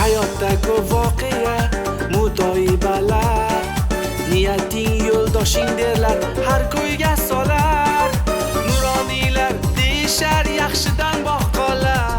Hayotda ko'p voqea, mutoyibalar. Niyating yo'ldoshing derlar, har ko'yga solar. Nuroniylar deyishar, yaxshidan bog' qolar.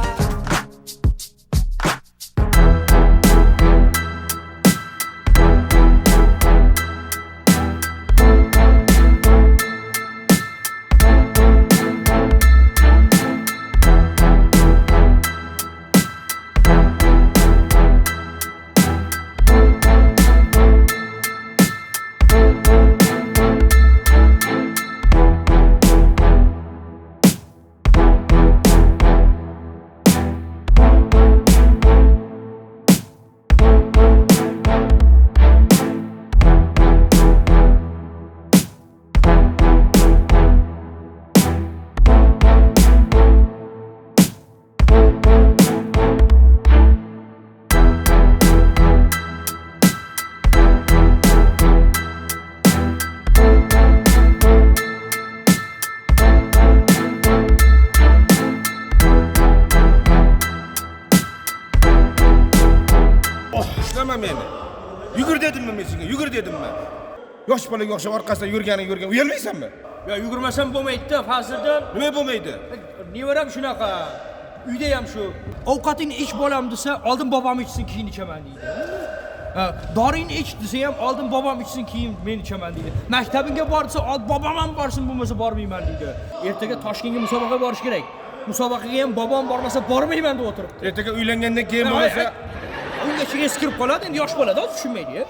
Ushlama meni. Yugur dedimmi men senga? Yugur dedimmi? Yosh bolaga o'xshab orqasidan yurganing yurgan. Uyalmaysanmi? Ya yugurmasam bo'lmaydi-da, Fazliddin. Nima bo'lmaydi? Nevaram shunaqa. Uyda ham shu. Ovqatingni ich bolam desa, oldin bobom ichsin, keyin ichaman deydi. Ha, doringni ich desa ham oldin bobom ichsin, keyin men ichaman deydi. Maktabingga bor desa, oldin bobom ham borsin, bo'lmasa bormayman deydi. Ertaga Toshkentga musobaqaga borish kerak. Musobaqaga ham bobom bormasa bormayman deb o'tiribdi. Ertaga uylangandan keyin bo'lmasa Ungacha eskirib qoladi, endi yosh bolada tushunmaydi.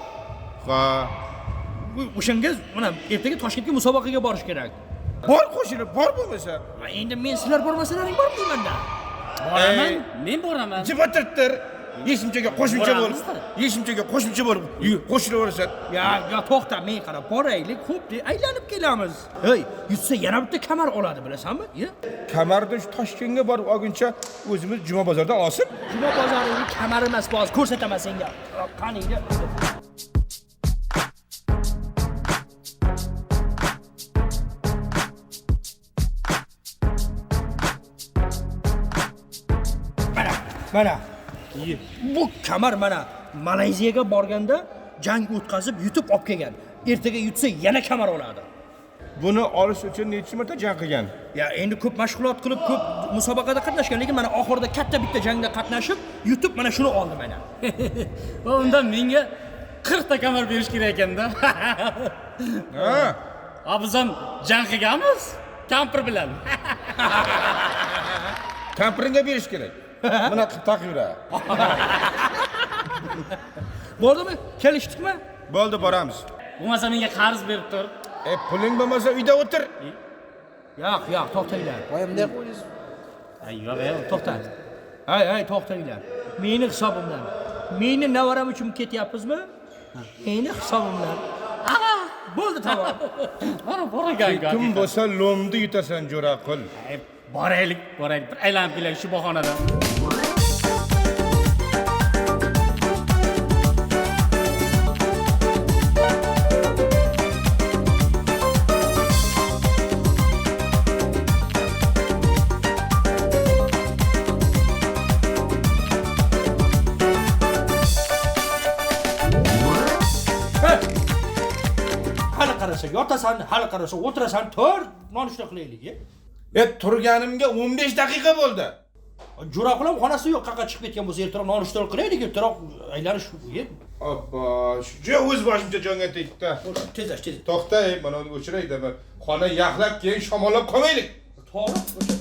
Ha. O'shanga mana ertaga Toshkentga musobaqaga borish kerak. Bor qo'shilib, bor bo'lmasa. Endi men sizlar bormasalaring bormayman-da. Boraman, men boraman. Jim o'tirtir. Yeshimchaga qo'shimcha bo'lib, yeshimchaga qo'shimcha bo'lib, qo'shilaverasan. Ya, ya to'xta, men qarab boraylik, xo'p, aylanib kelamiz. Hey, yutsa yana bitta kamar oladi, bilasanmi? Ya. Kamarni shu Toshkentga borib olguncha o'zimiz Juma bozordan olsin. Juma bozorining kamari emas, hozir ko'rsataman senga. Qaningda. Mana, mana. Bu kamar mana Malayziyaga borganda jang o'tkazib yutib olib kelgan. Ertaga yutsa yana kamar oladi. Buni olish uchun necha marta jang qilgan? Ya endi ko'p mashg'ulot qilib, ko'p musobaqada qatnashgan, lekin mana oxirida katta bitta jangda qatnashib, yutib mana shuni oldi mana. Va unda menga 40 ta kamar berish kerak ekanda. Ha. Ha, biz ham jang qilganmiz kampir bilan. Kampiringga berish kerak. Buni qilib taqib yuradi. Bo'ldimi? Kelishdikmi? Bo'ldi, boramiz. Bo'lmasa menga qarz berib tur. Puling bo'lmasa uyda o'tir. Yo'q, yo'q, to'xtanglar. Oyim bunday qo'ydingiz. Ay, yo'q, yo'q. To'xta. Hay, hay, to'xtanglar. Meni hisobimdan. Meni navaram uchun ketyapmizmi? Meni hisobimdan. Bo'ldi, tamom. Bora, bor ekan. Kim bo'lsa lo'mni yutasan, jo'ra qil. Boraylik, boraylik. Bir aylanib kelaylik shu bahonada. Hali qarasa yotasan, hali qarasa o'tirasan, tur, nonushta qilaylik. Turganimga 15 daqiqa bo'ldi. Jo'raqul ham xonasi yo'q, qayerga chiqib ketgan bo'lsa, ertaroq nonushta qilaylik, ertaroq aylanish. Obbo, shu o'z boshimcha jonga tegdi. Tezlash, tez. To'xta, mana uni o'chiray-da, xona yaxlab keyin shamollab qolmaylik. To'g'ri, o'chir.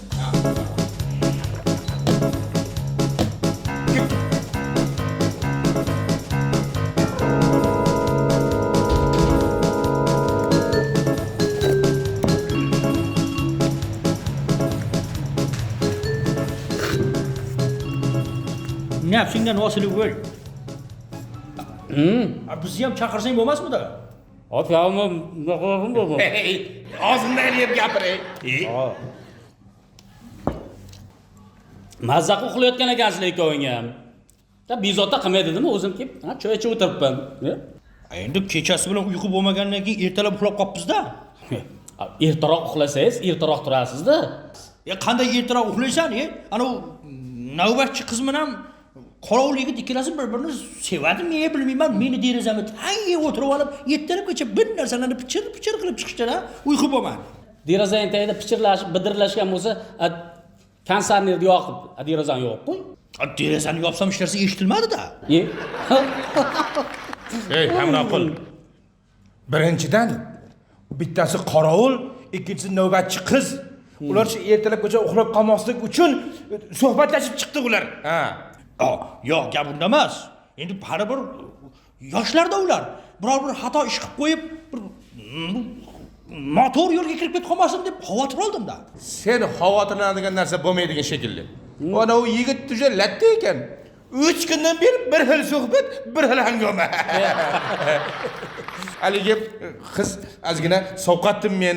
Nafsingdan osilib o'l. Bizni ham chaqirsang bo'lmasmidi? Hop, ya, nima qilib? Og'zingdan yeb gapiray. Mazza qilib uxlayotgan ekansizlar ikkoving ham. Ta bezovta qilmay dedimi, o'zim kelib, ha, choy ichib o'tiribman. Endi kechasi bilan uyqu bo'lmagandan keyin ertalab uxlab qolibmiz-da. Ertaroq uxlasangiz, ertaroq turasiz-da. Qanday ertaroq uxlaysan, Ana u navbatchi qiz bilan Qorovul yigit ikkalasi bir birini sevadimi, bilmayman, meni derazamni tagiga o'tirib olib, ertalabgacha bir narsalarni pichir pichir qilib chiqishdi-da, uyqu bo'lmadi. Derazaning tagida pichirlashib, bidirlashgan bo'lsa, konditsionerni yoqib, derazani yopib qo'y. Derazani yopsam hech narsa eshitilmadi-da. Ey, Hamroqul. Birinchidan bittasi qorovul, ikkinchisi navbatchi qiz. Ular shu ertalabgacha uxlab qolmaslik uchun suhbatlashib chiqdi ular. Ha. Yo'q, gap unda emas. Endi baribir yoshlarda ular. Biror bir xato ish qilib qo'yib, bir noto'g'ri yo'lga kirib ketib qolmasin deb xavotir oldim-da. Sen xavotirlanadigan narsa bo'lmaydigan shekilli. Ana u yigit уже latta ekan. 3 kundan beri bir xil suhbat, bir xil hangoma. Haligi qiz ozgina sovqatdim men,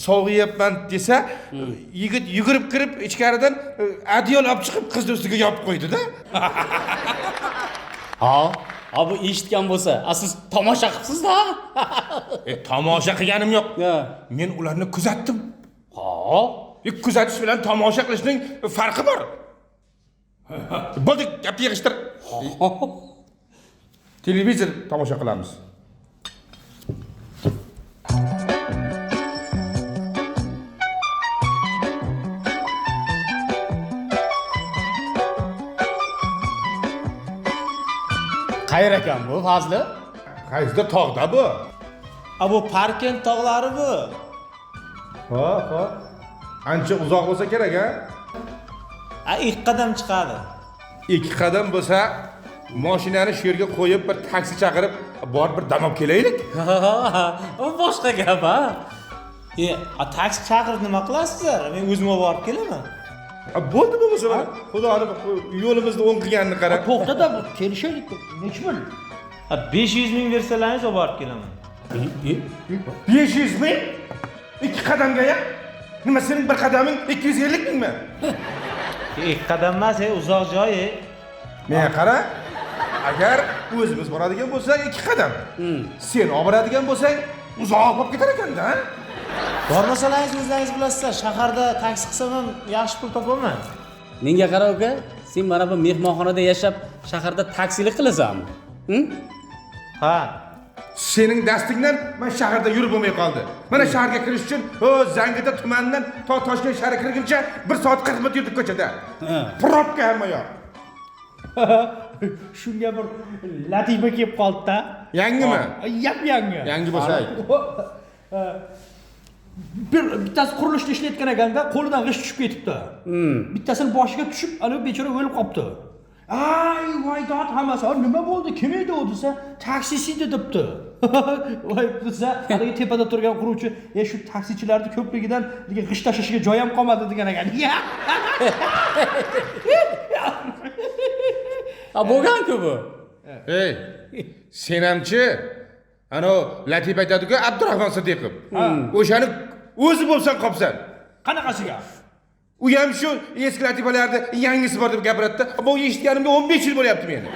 sovg'iyapman desa, yigit yugurib kirib ichkaridan adyol olib chiqib qizni ustiga yopib qo'ydi-da. Ha, bu eshitgan bo'lsa, siz tomosha qilibsiz-da. Tomosha qilganim yo'q. Men ularni kuzatdim. Ha. Kuzatish bilan tomosha qilishning farqi bor. Bo'ldi, gapni yig'ishtir. Televizor tomosha qilamiz. Qayer ekan bu, Fazli? Qaysidir tog'da bu. A bu Parkent tog'lari bu. Ha, ha. Ancha uzoq bo'lsa kerak, ha? A 2 qadam chiqadi. 2 qadam bo'lsa, mashinani shu yerga qo'yib, bir taksi chaqirib, borib bir dam olib kelaylik. U boshqa gap, ha? A taksi chaqirib nima qilasizlar? Men o'zim borib kelaman. Bo'ldi bo'lmasa mana. Xudoni yo'limizni o'ng qilganini qara. To'xta-da, kelishaylik. Necha pul? 500 ming bersalaringiz olib borib kelaman. 500 ming? 2 qadamga ya? Nima sening bir qadaming 250 mingmi? 2 qadam emas, uzoq joy. Menga qara. Agar o'zimiz boradigan bo'lsak 2 qadam. Sen olib boradigan bo'lsang uzoq bo'lib ketar ekanda. Bormasalaringiz o'zlaringiz bilasizlar, shaharda taksi qilsam ham yaxshi pul topaman. Menga qara uka, sen mana bu mehmonxonada yashab, shaharda taksilik qilasanmi? Ha. Sening dastingdan men shaharda yurib bo'lmay qoldi. Mana shaharga kirish uchun, o Zangiota tumanidan to Toshkent shahriga kirguncha 1 soat 40 minut yurdik ko'chada. Probka hamma yoq. Shunga bir latifa kelib qoldi-da. Yangimi? Yap-yangi. Yangi bo'lsa ayt. Bir bittasi qurilishda ishlayotgan ekanda, qo'lidan g'isht tushib ketibdi. Bittasini boshiga tushib, ana bechora o'lib qolibdi. Ay, voy dod hammasi, nima bo'ldi? Kim edi u desa, taksisi debdi. Voy desa, haligi tepada turgan quruvchi, shu taksichilarning ko'pligidan g'isht tashlashga joy ham qolmadi degan ekan. Ha, bo'lgan-ku bu. Ey, sen hamchi, ana Latif aytadi-ku, Abdurahmon Sidiqov. O'shani o'zi bo'lsan qopsan. Qanaqasiga? U ham shu eski latifalarni yangisi bor deb gapiradi-da. Bu eshitganimga 15 yil bo'lyapti meni.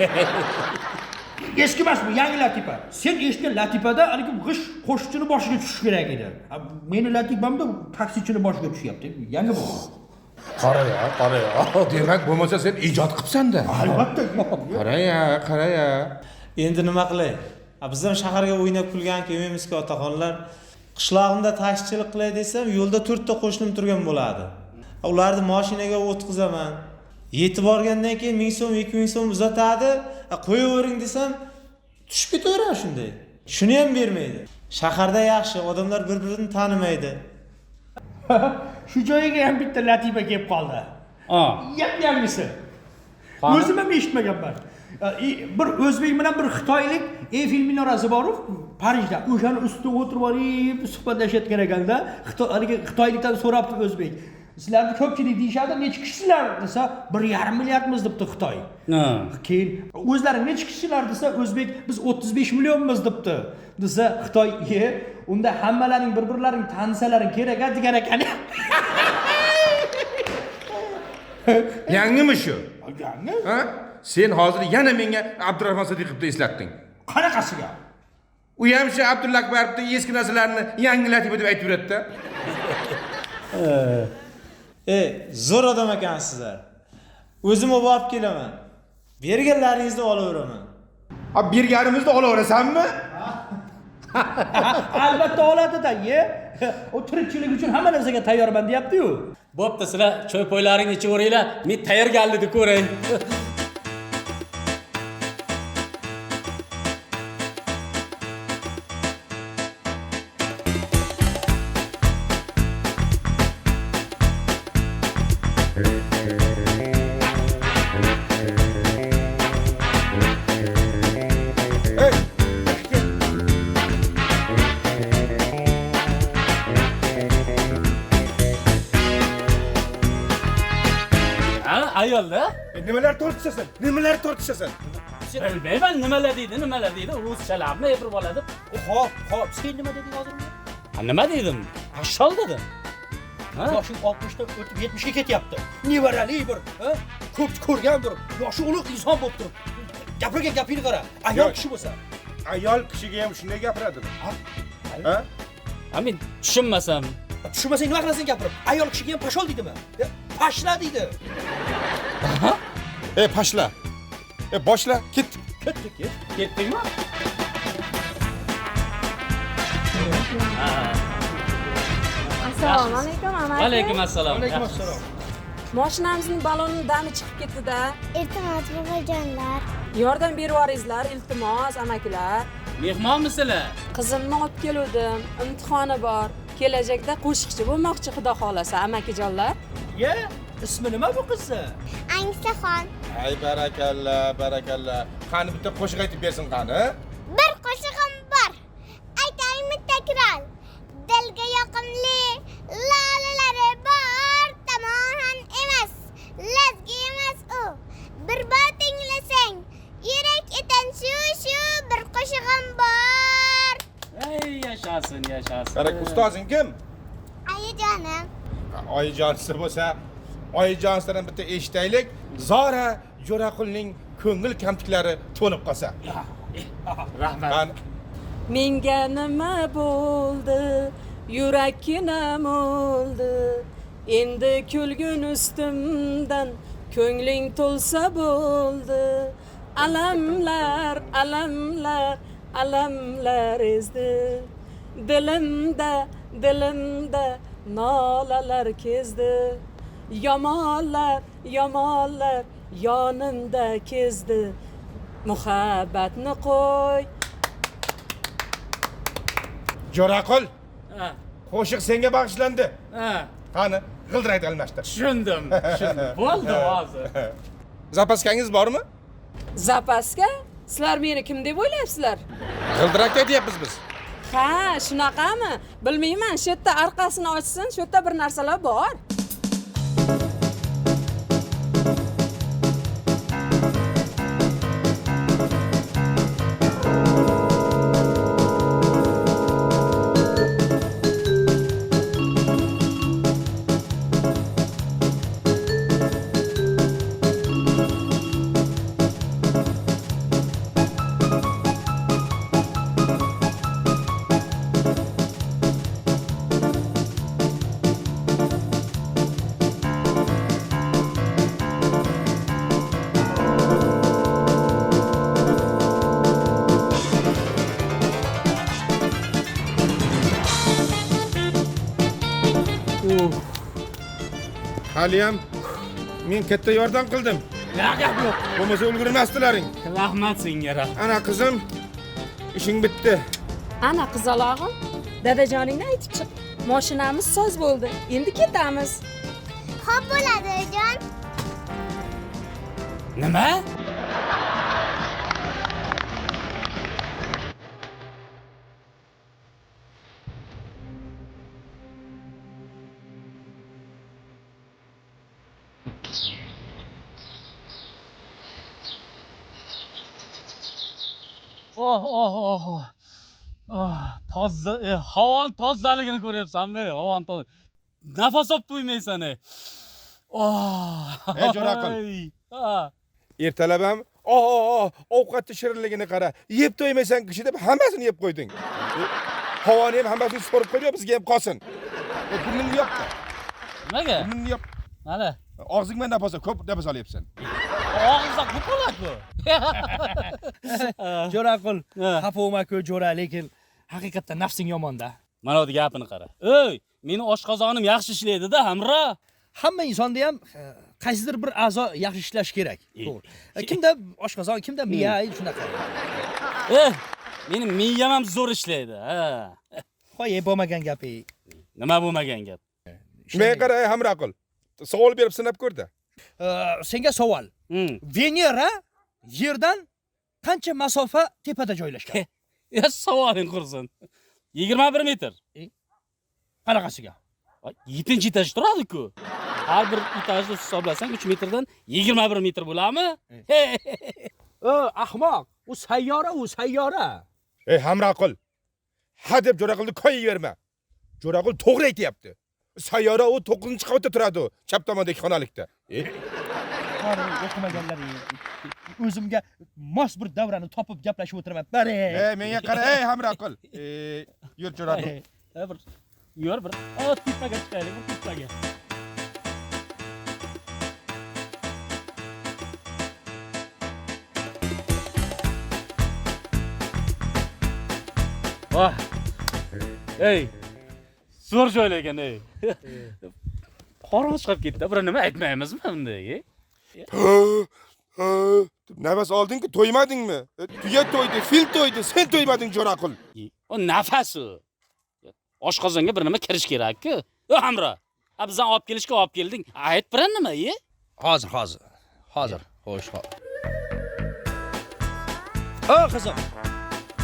Eski emas bu, yangi latifa. Sen eshitgan latifada haligi g'isht qo'shiqchini boshiga tushishi kerak edi. Meni latifamda taksichini boshiga tushyapti. Yangi bu. Qara-ya, qara-ya. Demak, bo'lmasa sen ijod qilibsan-da. Albatta. Qara-ya, qara-ya. Endi nima qilay? Biz ham shaharga o'ynab kulgan kelmaymizki, otaxonlar. Qishlog'imda taksichilik qilay desam, yo'lda 4 ta qo'shnim turgan bo'ladi. Ularni mashinaga o'tqizaman. Yetib borgandan keyin 1000 so'm, 2000 so'm uzatadi. Qo'yavering desam, tushib ketaveradi shunday. Shuni ham bermaydi. Shaharda yaxshi, odamlar bir-birini tanimaydi. Shu joyiga ham bitta latifa kelib qoldi. Yap-yangisi. O'zim ham eshitmaganman. Bir o'zbek bilan bir xitoylik Eyfel minorasi bor-ku Parijda. O'shani ustida o'tirib olib suhbatlashayotgan ekanda, xitoylikdan so'rabdi o'zbek. Sizlarni ko'pchilik deyishadi, necha kishilar desa, 1,5 milliardmiz debdi Xitoy. Keyin o'zlari necha kishilar desa, o'zbek biz 35 millionmiz debdi. Desa Xitoy, unda hammalaring bir-birlaring tanisalaring kerak a degan ekan. Yangimi shu? Yangi. Ha? Sen hozir yana menga Abdurahmon Sidiqovni eslatding. Qanaqasiga? U ham shu Abdulla Akbarovni eski narsalarni yangi latifa deb aytib yuradi-da. Zo'r odam ekansizlar. O'zim borib kelaman. Berganlaringizni olaveraman. Ha, berganimizni olaverasanmi? Albatta oladi-da, ye. U tirikchilik uchun hamma narsaga tayyorman deyapti-yu. Bo'pti, sizlar choy poylaringni ichaveringlar, men tayyorgarlikni ko'ray. Ha, ayolda? Nimalar tortishasan? Nimalar tortishasan? Bilmayman, nimalar deydi, nimalar deydi, ruschalarmi bir bola deb. Xo'p, xo'p, sen nima deding hozir unga? Ha, nima dedim? Pashshol dedim. Ha? Yoshing 60 dan o'tib 70 ga ketyapti. Nevarali bir, ha? Ko'p ko'rgan bir, yoshi ulug' inson bo'lib turib. Gapirgan gapingni qara. Ayol kishi bo'lsa. Ayol kishiga ham shunday gapiradimi? Ha? Ha, men tushunmasam. Tushunmasang nima qilasan gapirib? Ayol kishiga ham pashol deydimi? Pashla deydi. Ey pashla. Ey boshla, ketdik. Ketdik, ket. Ketdingmi? Assalomu alaykum, amaki. Alaykum assalom. Alaykum assalom. Mashinamizning balonining dami chiqib ketdi-da. Iltimos, buvijonlar. Yordam berib yuboringizlar, iltimos, amakilar. Mehmonmisizlar? Qizimni olib keluvdim, imtihoni bor. Kelajakda qo'shiqchi bo'lmoqchi, xudo xolasa, amakijonlar. Ye, ismi nima bu qizni? Anisaxon. Ay barakalla, barakalla. Qani bitta qo'shiq aytib bersin qani. Bir qo'shig'im bor. Aytaymi takror. Dilga yoqimli lolalari bor, tamoman emas, lazgi emas u. Bir bor tinglasang, yurak etan shu bir qo'shig'im bor. Ey yashasin, yashasin. Barak, ustozing kim? Oyijonim. Oyijonisi bo'lsa, oyijonisidan bitta eshitaylik. Zora Jo'raqulning ko'ngil kamtiklari to'lib qolsa. Rahmat. Qani. Menga nima bo'ldi? Yurakkinam o'ldi. Endi kulgun ustimdan ko'ngling to'lsa bo'ldi. Alamlar, alamlar, alamlar ezdi. Dilimda, dilimda nolalar kezdi. Yomonlar, yomonlar yonimda kezdi. Muhabbatni qo'y. Jo'raqul, Ha, qo'shiq senga bag'ishlandi. ha. Qani, g'ildirakni almashtir. Tushundim, tushundim. Bo'ldi hozir. Zapaskangiz bormi? Zapaska? Sizlar meni kim deb o'ylayapsizlar? G'ildirakda aytyapmiz biz. Ha, shunaqami? Bilmayman, shu yerda orqasini ochsin, shu yerda bir narsalar bor. Haliyam men katta yordam qildim. Yo'q, gap yo'q. Bo'lmasa ulgurmasdilaring. Rahmat senga, rahmat. Ana qizim, ishing bitdi. Ana qizalog'im, dadajoningni aytib chiq. Mashinamiz soz bo'ldi. Endi ketamiz. Xo'p bo'ladi, jon. Nima? Oh, oh, oh, oh. Oh, toza, havoni tozaligini ko'ryapsanmi? Havoni toza. Nafas olib to'ymaysan. Oh. Ey, Jo'raqul. Ha. Ertalab ham oh, oh, oh, ovqatni shirinligini qara. Yeb to'ymaysan kishi deb hammasini yeb qo'yding. Havoni ham hammasini so'rib qo'ydi, bizga ham qolsin. Burningni yop. Nimaga? Burningni yop. Mana. Og'zingdan nafas ol, ko'p nafas olyapsan. Og'izda qo'poladi-ku. Jo'raqul, xafa bo'lma-ku jo'ra, lekin haqiqatda nafsing yomonda. Mana bu gapini qara. Ey, meni oshqozonim yaxshi ishlaydi-da, hamro. Hamma insonda ham qaysidir bir a'zo yaxshi ishlashi kerak. To'g'ri. Kimda oshqozon, kimda miya, shunaqa. Meni miyam ham zo'r ishlaydi, ha. Qo'y, bo'lmagan gapi. Nima bo'lmagan gap? Men qara, Hamroqul. Savol berib sinab ko'rda. Senga savol. Venera Yerdan qancha masofa tepada joylashgan? Ya savoling qursin. 21 metr. Qanaqasiga? 7-etaj turadi-ku. Har bir etajni hisoblasang 3 metrdan 21 metr bo'ladimi? Ahmoq, u sayyora, u sayyora. Ey Hamroqul. Ha deb Jo'raqulni koyiyverma. Jo'raqul to'g'ri aytayapti. Sayyora u 9-qavatda turadi, chap tomondagi xonalikda. O'qimaganlar o'zimga mos bir davrani topib gaplashib o'tiraman. Bari. Ey, menga qara, ey Hamroqul. Yur Jo'raqul. Bir yur bir. Tepaga chiqaylik, bir tepaga. Vah. Ey. Zo'r joy ekan, ey. Qornim chiqib ketdi. Bir nima aytmaymizmi bunday? Nafas olding-ku, to'ymadingmi? Tuya to'ydi, fil to'ydi, sen to'ymading Jo'raqul. O nafas u. Oshqozonga bir nima kirish kerak-ku. Hamro. Ha, bizdan olib kelishga olib kelding. Ayt bir nima, e? Hozir, hozir. Hozir. Xo'sh, xo'p. Qizim.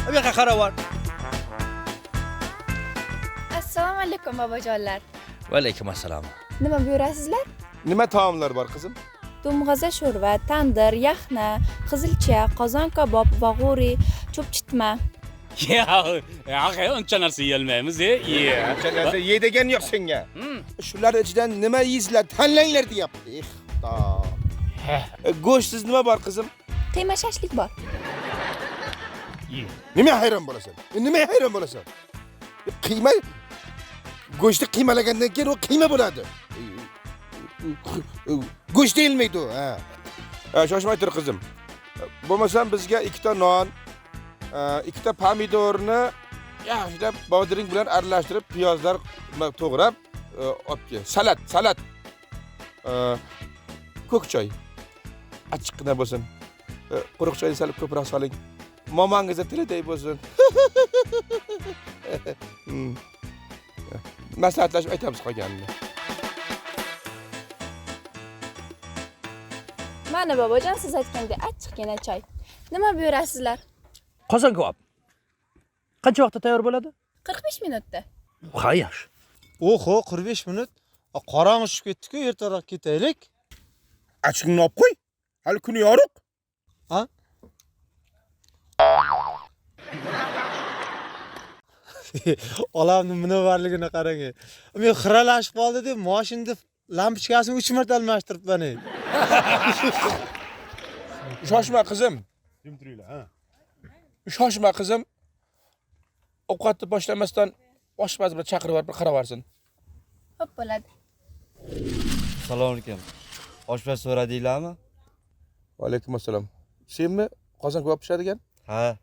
Bu yoqqa qarab bor. Assalomu alaykum bobojonlar. Va alaykum assalom. Nima buyurasizlar? Nima taomlar bor qizim? To'mg'aza sho'rva, tandir, yaxna, qizilcha, qozon kabob, vag'uri, cho'pchitma. Ya, uncha narsa yeyolmaymiz, e. Uncha narsa ye degan yo'q senga. Shular ichidan nima yeysizlar, tanlanglar deyapti. Ey Xudo. Go'shtsiz nima bor qizim? Qiyma shashlik bor. Nima hayron bo'lasan? Nima hayron bo'lasan? Qiyma go'shtni qiymalagandan keyin u qiyma bo'ladi. Go'sht deyilmaydi u, ha. Shoshmay tur qizim. Bo'lmasam bizga 2 ta non, 2 ta pomidorni yaxshilab bodring bilan aralashtirib, piyozlar to'g'rab olib kel. Salat, salat. Ko'k choy. Achchiqqina bo'lsin. Quruq choyni sal ko'proq soling. Momangizni tiliday bo'lsin. Maslahatlashib aytamiz qolganini. Mana bobojon, siz aytgandek achchiqqina choy. Nima buyurasizlar? Qozon kabob. Qancha vaqtda tayyor bo'ladi? 45 minutda. Ha, yaxshi. Oho, 45 minut. Qorong'i tushib ketdi-ku, ertaroq ketaylik. Achchiqni olib qo'y. Hali kuni yorug'. Ha? Olamning munavvarligini qarang. Men xiralashib qoldi deb mashinani lampochkasini 3 marta almashtiribman. Shoshma qizim. Jim turinglar, ha. Shoshma qizim. Ovqatni boshlamasdan oshpaz bilan chaqirib bir qarab olsin. Xo'p bo'ladi. Assalomu alaykum. Oshpaz so'radinglarmi? Va alaykum assalom. Senmi qozon kabob pishiradigan? Ha.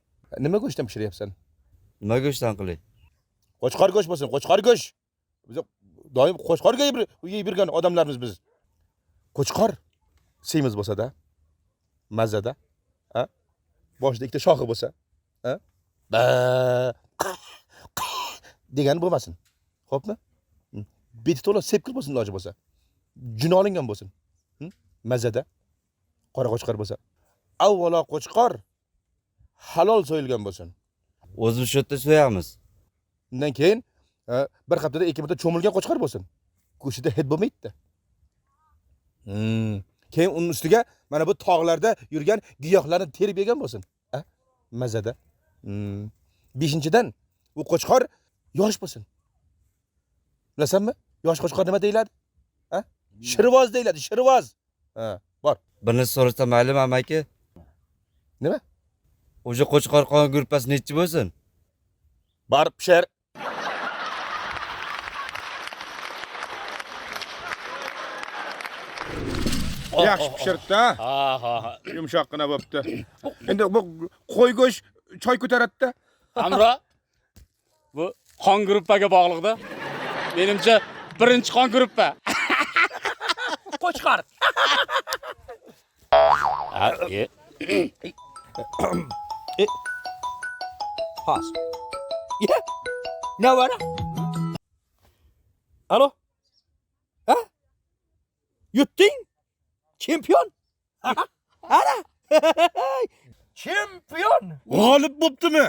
Nima go'shtdan pishiryapsan? Nima go'shtdan qilay? Qo'chqor go'sht bo'lsin, qo'chqor go'sht. Biz doim qo'chqorga yeb yurgan odamlarmiz biz. Qo'chqor semiz bo'lsa-da, mazada, ha? Boshida ikkita shoxi bo'lsa, ha? Ba degan bo'lmasin. Xo'pmi? Beti to'la sepkil bo'lsin iloji bo'lsa. Jun olingan bo'lsin. Mazada qora qo'chqor bo'lsa. Avvalo qo'chqor halol so'yilgan bo'lsin. O'zimiz shu yerda so'yamiz. Undan keyin bir haftada 2 marta cho'milgan qo'chqor bo'lsin. Go'shtida hid bo'lmaydi-da. Keyin uning ustiga mana bu tog'larda yurgan giyohlarni terib yegan bo'lsin. Mazada. 5-dan u qo'chqor yosh bo'lsin. Bilasanmi? Yosh qo'chqor nima deyiladi? Ha? Shirvoz deyiladi, shirvoz. Ha, bor. Bir narsa so'rasam maylimi amaki? Nima? O'sha qo'chqor qon guruhasi nechi bo'lsin? Bor, pishir. Yaxshi pishiribdi, ha? Ha. Yumshoqqina bo'pti. Endi bu qo'y go'sht choy ko'taradida. Hamro, bu qon gruppaga bog'liqda. Menimcha birinchi qon gruppa. Qo'chqor. Ha, Hozir. Ne var? Alo? Ha? Yutding? Chempion? Ana! Chempion! G'olib bo'ptimi?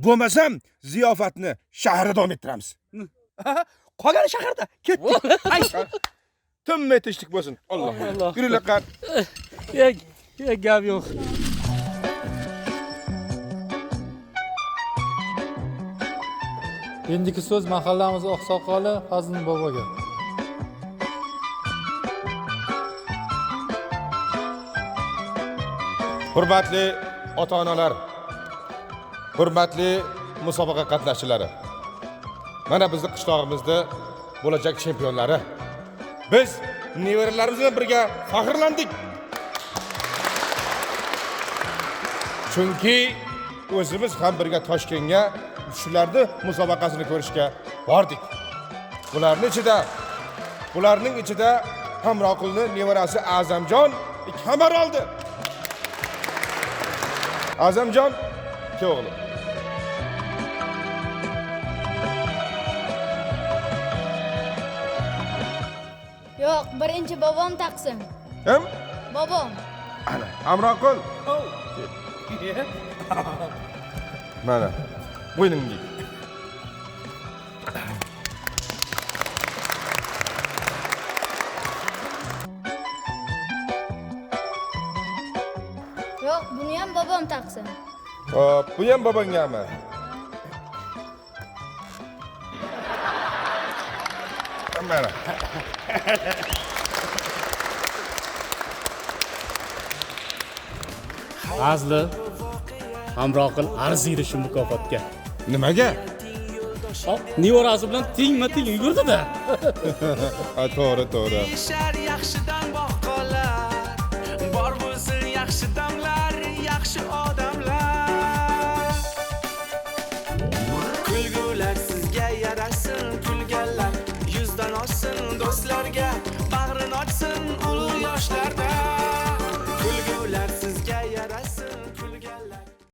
Bo'lmasam ziyofatni shaharda davom ettiramiz. Qolgani shaharda. Ketdik. Tinmay tinchlik bo'lsin. Alloh. Alloh. Yuringlar qan. Gap yo'q. Endiki so'z mahallamiz oqsoqoli Fazliddin boboga. Hurmatli ota-onalar, hurmatli musobaqa qatnashchilari. Mana bizni qishlog'imizda bo'lajak chempionlari. Biz nevaralarimiz bilan birga faxrlandik. Chunki o'zimiz ham birga Toshkentga shularni musobaqasini ko'rishga bordik. Bularning ichida Hamroqulni nevarasi Azamjon kamar oldi. Azamjon, ikki o'g'lim. Yo'q, birinchi bobom taqsin. Kim? Bobom. Ana, Hamroqul. Mana, bo'yningga. Yo'q, buni ham bobom taqsin. Hop, bu ham bobongami? Mana. Fazli Hamroqul arziydi shu mukofotga. Nimaga? Nevarasi bilan tengma-teng yugurdi-da. Ha, to'g'ri, to'g'ri. Yaxshidan bog' qolar. Bor bo'lsin yaxshi damlar, yaxshi